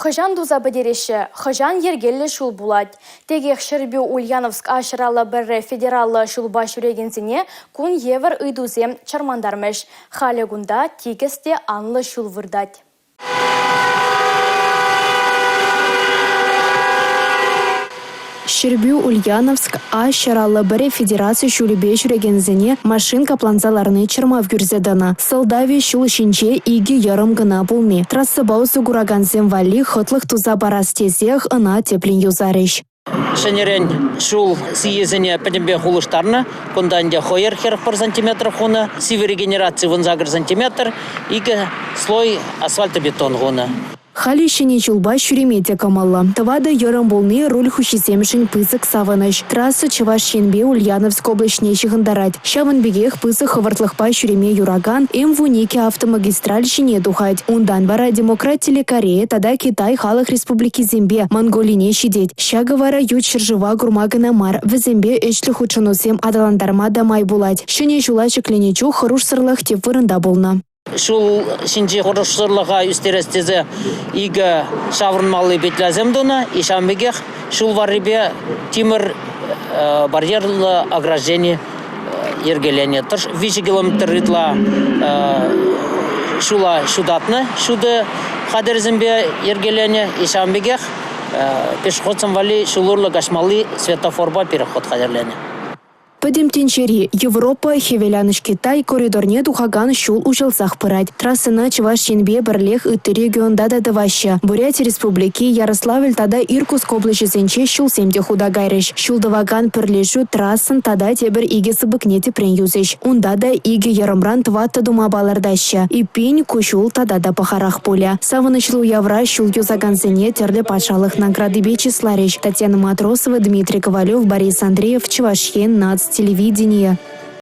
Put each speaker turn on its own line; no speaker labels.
Хӑҫан туса пӗтереҫҫӗ, хӑҫан йӗркеллӗ ҫул пулать? Текех Ҫӗрпӳ-Ульяновск А 151 федераллӑ ҫулпа ҫӳрекенсене кун евӗр ыйтусем чӑрмантармӗҫ. Халӗ кунта тикӗс те анлӑ ҫул выртать.
Ҫӗрпӳ-Ульяновск А 151 федераци ҫулӗпе ҫӳрекенсене машин капланса ларни чӑрмав кӳрсе тӑнӑ. Сӑлтавӗ ҫул ҫинче икӗ йӑрӑм кӑна пулни. Трассӑпа усӑ куракансем валли хӑтлӑх туса парас тесех ӑна тӗплӗн юсарӗҫ.
Ҫӗнӗрен ҫул сийӗсене пӗтӗмпех улӑштарнӑ. Кунта ӗнтӗ хӑйӑр 41 сантиметр хунӑ, сивӗ регенераци 18 сантиметр, икӗ слой асфальтобетон хунӑ.
Халӗ ҫӗнӗ ҫулпа ҫӳреме те кӑмӑллӑ. Тӑватӑ йӑрӑм пулни руль хуҫисемшӗн пысӑк савӑнӑҫ. Трасса Чӑваш Енпе Ульяновск облаҫне ҫыхӑнтарать. Ҫавӑн пекех пысӑк хӑвӑртлӑхпа ҫӳреме юракан М-12 автомагистраль ҫине тухать. Унтан вара Демократиллӗ Корея тата Китай Халӑх Республикисемпе Монголине ҫитет. Ҫакӑ вара ют ҫӗршыва курма кӑна мар, вӗсемпе ӗҫлӗ хутшӑнусем аталантарма та май пулать. Ҫӗнӗ ҫула ҫӗкленӗ чух хӑрушсӑрлӑх тӗп вырӑнта пулнӑ.
Ҫул ҫинчи хӑрушсӑрлӑха ӳстерес тесе икӗ ҫаврӑнмалли петлясем тунӑ. Ҫавӑн пекех ҫул варрипе тимӗр барьерлӑ ограждени йӗркеленӗ. 3 километр ытла ҫула ҫутатнӑ, ҫутӑ хатӗрӗсемпе йӗркеленӗ. Ҫавӑн пекех пешеходсем валли ҫул урлӑ каҫмалли светофорпа переход хатӗрленӗ.
Пӗтӗм тӗнчери Европа, Хӗвеланӑҫ Китай коридорне тухакан ҫул уҫӑлсах пырать. Трассӑна Чӑваш Енпе пӗрлех ытти регионта та тӑваҫҫӗ. Буряти Республики, Ярославль тата Иркутск облаҫӗсенче ҫулсем те хута кайрӗҫ. Ҫул тӑвакан пӗрлешӳ трассӑн тата тепӗр икӗ сыпӑкне тӗпрен юсӗҫ. Унта та икӗ йӑрӑмран тӑваттӑ тума палӑртаҫҫӗ. Эппин, ку ҫул тата та пахарах пулӗ. Савӑнӑҫлӑ уявра ҫул юсакансене тӗрлӗ патшалӑх наградипе чысларӗҫ. Татьяна Матросова, Дмитрий Ковалев, Борис Андреев, Чӑваш Ен наци телевиденийӗ.